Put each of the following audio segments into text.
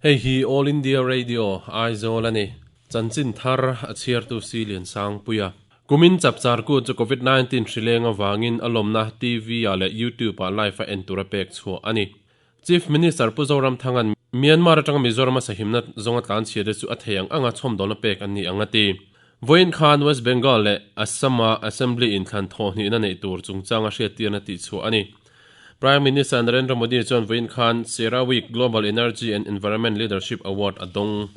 Hei hi All India Radio, Aizawl a ni. Chanchin thar a chhiartu Si Liansangpuia. Kumin chapchar kut chu Covid 19 hrileng avangin a lawmna TV ah leh YouTube ah live a en tura pek chhuah a ni. Chief Minister Pu Zoramthanga'n Myanmar atanga Mizorama sahimna zawnga tlanchhia te chu a thei ang anga chhawmdawlna pek an ni ang a ti. Vawiin khan West Bengal leh Assam-a Assembly inthlan thawhhnihna neih tur chungchanga hriattirna tihchhuah a ni. Prime Minister Narendra Modi chuan vawiin khan CERAWeek Global Energy and Environment Leadership Award a dawng.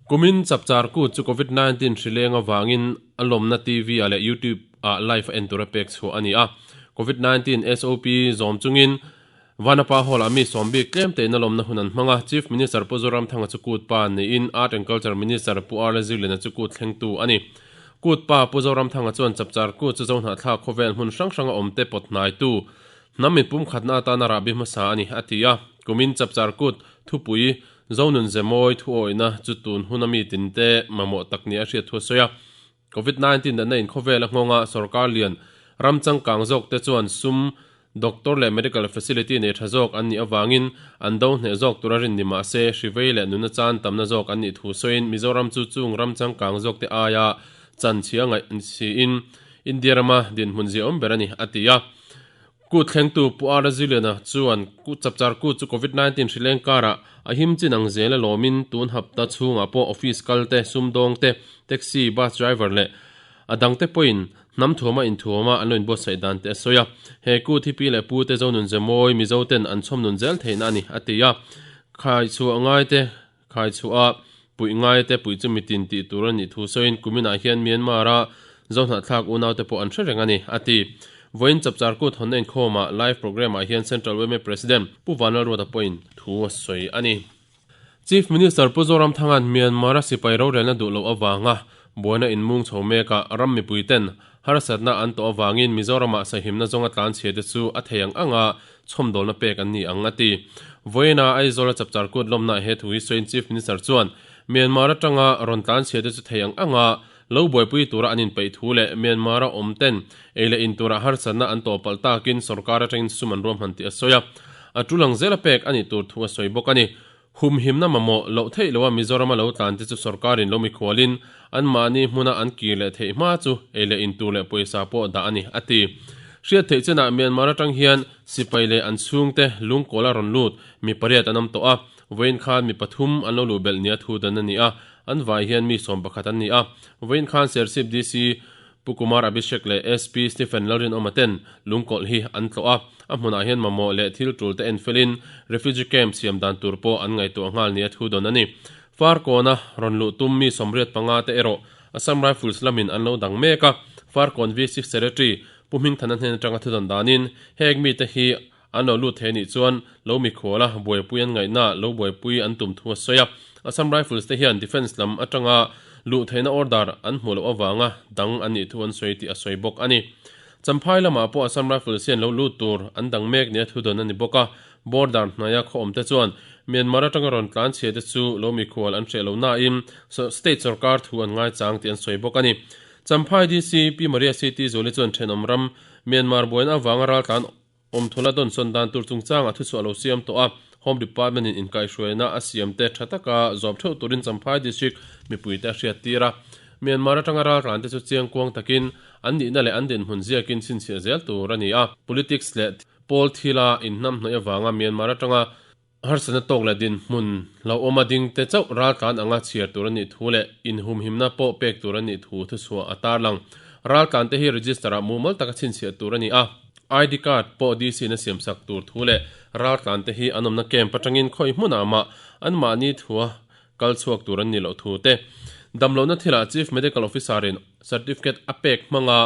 Kumin chapchar kut chu Covid 19 hrileng avangin a lawmna TV ah leh YouTube ah live a en tura pek chhuah a ni a. Covid 19 SOP zawm chungin Vanapa Hall ah mi sawm bik tlem tein a lawmna hun an hmang a. Chief Minister Pu Zoramthanga chu kut pa niin Art and Culture Minister Pu R Zirliana chu kut thlengtu a ni. Kut pa Pu Zoramthanga chuan chapchar kut chu Zohnahthlak khawvel hmun hrang hranga awmte pawt hnaitu hnam mipum khatna atana rahbi hmasa a ni, a ti a. Kumin chapchar kut thupui Zonun Zemawi thuawihna chu tun huna mi tinte mamawh tak nia a hriat thu a sawi a. Covid 19 natna in khawvel a nghawnga sorkar lian ram changkang zawk te chuan sum, doctor leh medical facility nei tha zawk an nih avangin an do hneh zawk tura rin ni mah se hrivei leh nuna chan tamna zawk an nih thu sawiin Mizoram chu chung ram changkang zawk te aia chan chhia ngaih siin India rama dinhmun ziaawm ber a ni, a ti a. Kut thlengtu Pu Ara Ziliana chuan chapchar kut chu Covid 19 hrileng karah a him chin ang zel a lawmin tun hapta chhungah pawh office kal te, sumdawng te, taxi, bus driver leh a dangte pawhin hnam thuama inthuama an lo inbuatsaih dan te a sawi a. He kut hi pi leh pu te Zonun Zemawi Mizo ten an chhawm nun zel theihna a ni, a ti a. Khaichhuah ngaite Khaichhuah puih ngaite puih chu mitin tih tur a nih thu sawiin kuminah hian Myanmar-a Zohnahthlak unaute pawh an hre reng a ni, a ti. Vawiin Chapchar Kut hawnna inkhawmah live programme-ah hian Central yma President Pu Vanlalruata pawhin thu a sawi a ni. Chief Minister Pu Zoramthanga'n Myanmar-a sipai rorelna duh loh avanga buaina inmung chho mekah ram mipuiten harsatna an tawh avangin Mizoramah sahimna zawnga tlanchhia te chu a thei ang anga chhawmdawlna pek an ni ang, a ti. Vawiina Aizawl-a chapchar kut lawmnaah he thu hi sawiin Chief Minister chuan Myanmar atanga rawn tlanchhia te chu thei ang anga lo buaipui tura an inpeih thu leh Myanmar-a awm ten ei leh in turah harsatna an tawh palh takin sorkar atangin sum an ruahman tih a sawi a, a tul ang zela pek a nih tur thu a sawi bawk a ni. Humhimna mamawh loh theih loha Mizorama lo tlan te chu sorkarin lo mikhualin anmahni hmuna an kir leh theih hma chu ei leh in tur leh pawisa pawh dah a ni, a ti. Hriat theih chenah Myanmar atang hian sipai leh an chhungte lungkawl a rawn lut mi pariat an awm tawh a, vawiin khan mi pathum an lo luh belh nia thu dan a ni a, an vai hian mi 11 an ni a. Vawiin khan Serchhip DC Pu Kumar Abhishek leh SP Stephen Lalrinawma ten lungkawlh hi an tlawh a, a hmunah hian mamawh leh thil tul te enfelin refugee camp siam dan tur pawh an ngaihtuah nghal nia thu dawn a ni. Farkawna rawn luh tum mi 85 te erawh Assam Rifles lamin an lo dang mek a, Farkawn VC Secretary Pu Hmingthana hnen atanga thu dawn danin heng mite hi an lo lut thei anih chuan lo mikhuala buaipui an ngaihna lo buaipui an tum thu a sawi a. Assam Rifles te hian Defence lam atanga luh theihna order an hmuh loh avanga dang an nih thu an sawi tih a sawi bawk a ni. Champhai lamah pawh Assam Rifles hian lo lut tur an dang mek nia thu dawn a ni bawk a. Border hnaia khaw awm te chuan Myanmar atanga rawn tlan chhia te chu lo mikhual an hreh lo nain state sorkar thu an ngaichang tih an sawi bawk a ni. Champhai DC Pi Maria City Zuali chuan thenawm ram Myanmar buaina avanga raltlan Awmthula dawnsawn dan tur chungchangah thuchhuah lo siam tawh a, Home Department in inkaihhruaina a siam te tha taka zawm theuh turin Champhai District mipuite a hriattir a. Myanmar atanga raltlan te chu chiangkuang takin an nihna leh an dinhmun ziakin chhinchhiah zel tur a ni a. Politics leh pawl thila inhnamhnawih avanga Myanmar atanga harsatna tawk leh dinhmun hlauhawma ding te chauh raltlan anga chhiar tur a nih thu leh inhumhimna pawh pek tur a nih thu thuchhuah a tarlang. Raltlan te hi register ah mumal taka chhinchhiah tur a ni a, ID card pawh DC in a siamsak tur thu leh raltlan te hi an awmna camp atangin khawi hmunah mah anmahni thua kal chhuak tur an nih loh thu te damlohna thilah Chief Medical Officer in certificate a pek hmanga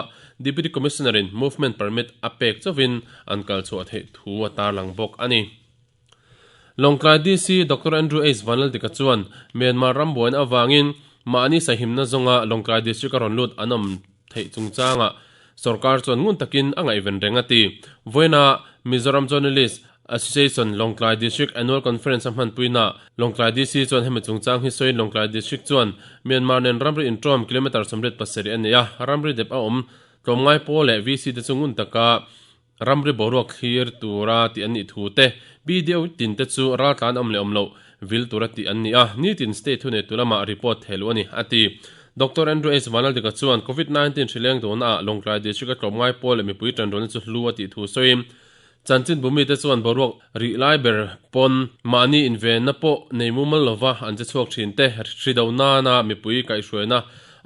Deputy Commissioner in movement permit a pek chauhin an kal chhuah theih thu a tarlang bawk a ni. Lawngtlai DC Doctor Andrew H Vanlaldika chuan Myanmar ram buaina avangin mahni sahimna zawnga Lawngtlai District a rawn lut an awm theih chungchangah sorkar chuan ngun takin a ngaihven reng a ti. Vawiina Mizoram Journalist Association Lawngtlai District Annual Conference a hmanpuinaah Lawngtlai DC chuan hemi chungchang hi sawiin Lawngtlai District chuan Myanmar nen ramri intawm kilometre 87 a nei a, ramri dep a awm tlawmngai pawl leh VC te chu ngun taka Ramri boruak thlir tura tih an nih thu te, BDO tin te chu raltlan awm leh awm loh vil tura tih an ni a, nitin state thuneitu lamah report theh luh a ni, a ti. Doctor Andrew H. Vanaldika chuan Covid 19 hri leng dawhnaah Lawngtlai District a tlawmngai pawl leh mipui tanrualna chu hlu a tih thu sawiin chanchin bumite chuan boruak rih lai ber pawn mahni invenna pawh nei mumal lova an che chhuak thin te, hri do nana mipui kaihhruaina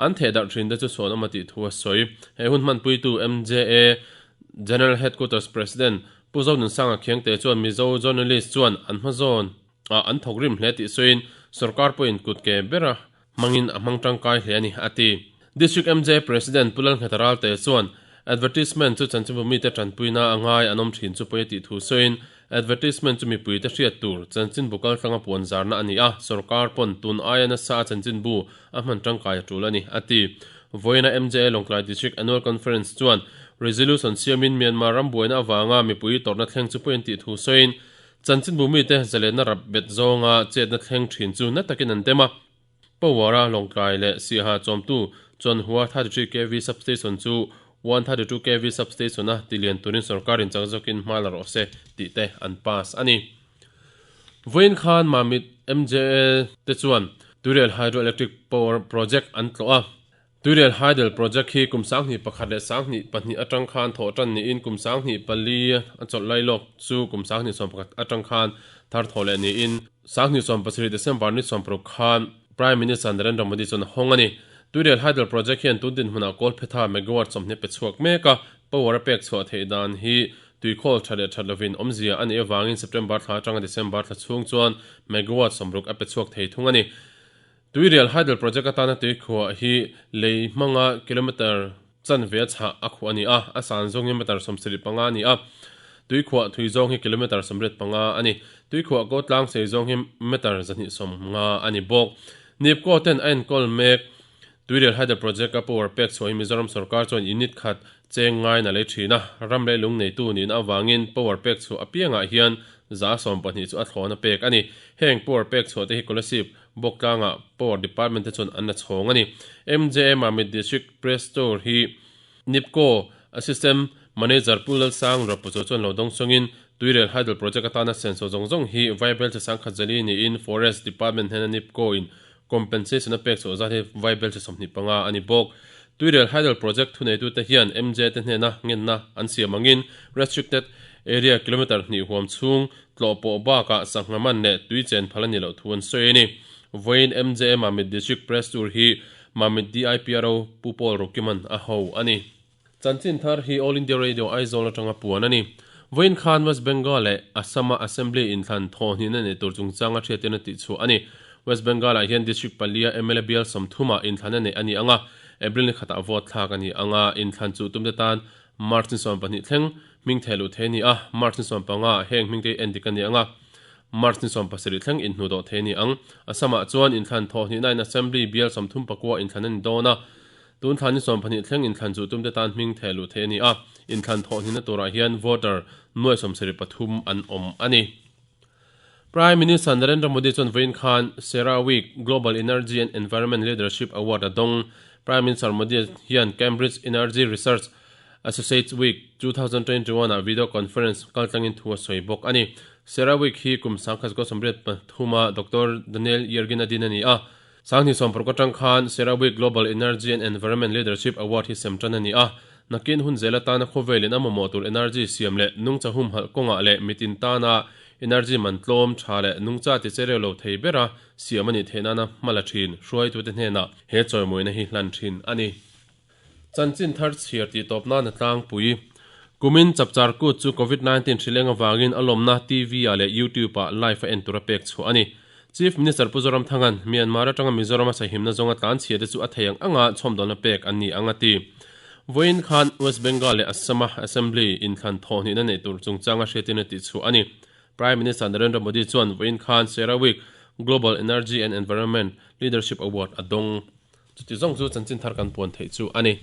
an theh darh thin te chu chhuan awm a tih thu a sawi. He hun hmanpuitu MJA General Headquarters President Pu Zonunsanga Khiangte chuan Mizo journalist chuan an hmazawn ah an thawk rim hle tih sawiin sorkar pawhin kut ke bera hmangin a hmang tangkai hle a ni, a ti. District MJ President Pu Lalngheta Ralte chuan advertisement chu chanchinbu mite tanpuina a ngai an awm thin chu pawi a tih thu sawiin advertisement chu mipuite hriat tur chanchinbu kaltlanga puan zarna a ni a, sorkar pawn tun aia nasa a chanchinbu a hman tangkai a tul a ni, a ti. Vawiina MJA Lawngtlai District Annual Conference chuan resolution siamin Myanmar ram buaina avanga mipui tawrhna thleng chu pawi an tih thu sawiin Chanchinbu mite zalenna rap bet zawnga chetna thleng thin chu na takin an dem a. Power-a Lawngtlai leh Siaha chawmtu Chawnhua 33 kv Substation chu 132 kv Substation-a tilian turin sorkarin chak zawkin hma la rawh se tih te an pass a ni. Vawiin khan Mamit MJA te chuan Tuirial Hydroelectric Power Project an tlawh a. Tuirial Hydel Project hi kum 21 leh 22 atang khan thawh tan niin kum 24 a chawlh lai lawk chu kum 21 atang khan thar thawh leh niin 27 December ni 60 khan Prime Minister Narendra Modi chuan a hawng a ni. Tuirial Hydel Project hian tun dinhmunah Kawlphetha megawatt 20 pe chhuak mek a, power a pek chhuah theih dan hi tuikhawl tha leh that lovin awmzia a nih avangin September thla atanga December thla chhung chuan megawatt 60 a pe chhuak thei thung a ni. Tuirial Hydel Project atana tuikhuah hi lei hmanga kilometre chanve a chhah a khuah a ni a, a san zawng hi metre 75 a ni a, tuikhuah thui zawng hi kilometre 85 a ni. Tuikhuah kaw tlang sei zawng hi metre 250 a ni bawk. Nipco ten a enkawl mek Tuirial Hydel Project a power pek chhuah hi Mizoram sorkar chuan unit khat cheng ngaiin a lei thin a, ram leilung neitu nihna avangin power pek chhuah apiangah hian 12% chu a thlawn a pek a ni. Heng power pek chhuah te hi Kolasib Bawktlangah Power Department te chuan an la chhawng a ni. MJA Mamit District Press Store hi Nipco Assistant Manager Pu Lalsang Rapucho chuan lo dawng chungin Tuirel Hydel Project atana senso zawng zawng hi Vaibel chi sangkhat zali niin Forest Department hnena Nipco in compensation a pek chhuah zat hi Vaibel chi 25 a ni bawk. Tuirel Hydel Project thuneitute hian MJ te hnena ngenna an siam angin Restricted Area kilometre hnih huam chhung Tlawhpawh bakah sangha man leh tui chen phal a ni loh thu an sawi a ni. Vawiin MJA Mamit District Press Tour hi Mamit DIPRO Pu Paul Rokiman a ho a ni. Chanchin thar hi All India Radio Aizawl atanga puan a ni. Vawiin khan West Bengal leh Assam-a Assembly inthlan thawhhnihna neih tur chungchanga hriattirna tihchhuah a ni. West Bengal-ah hian District palia mla bial 30 ah inthlan a neih a ni ang a, April ni khatah vote thlak a ni ang a, inthlan chuh tumte tan March ni 12 thleng hming theh luh thei a ni a, March ni 15 ah heng hming te hi en dik a ni ang a, March ni 17 thleng inhnuh dawh thei a ni ang. Assam-ah chuan inthlan thawh hnihna in Assembly bial 34 inthlan a ni dawn a, tun thla ni 12 thleng inthlan chuh tumte tan hming theh luh thei a ni a, inthlan thawh hnihna turah hian voter nuai 73 an awm a ni. Prime Minister Narendra Modi chuan vawiin khan CERAWeek Global Energy and Environment Leadership Award a dawng. Prime Minister Modi hian Cambridge Energy Research Associates Week 2021 ah video conference kaltlangin thu a sawi bawk a ni. CERAWeek hi kum 1983 a Doctor Daniel Yergin a din a ni a. 2016 atang khan CERAWeek Global Energy and Environment Leadership Award hi sem tan a ni a. Nakin hun zel atana khawvelin a mamawh tur energy siam leh nungcha humhalh kawngah leh mitin tana energy man tlawm tha leh nungcha ti che reuh lo thei bera siam a nih theih nana hma la thin hruaitute hnenah he chawimawina hi hlan thin a ni. Chanchin thar chhiar tih tawp nana tlangpui. Kumin Chapchar Kut chu Covid 19 hrileng avangin a lawmna TV ah leh YouTube ah live a en tura pek chhuah a ni. Chief Minister Pu Zoramthanga'n Myanmar atanga Mizoram a sahimna zawnga tlanchhia te chu a thei ang anga chhawmdawlna pek an ni ang a ti. Vawiin khan West Bengal leh Assam a Assembly inthlan thawhhnihna neih tur chungchanga hriatin a tihchhuah a ni. Prime Minister Narendra Modi chuan vawiin khan CERAWeek Global Energy and Environment Leadership Award a dawng. Chuti zawng chu chanchin thar kan puan theih chu a ni.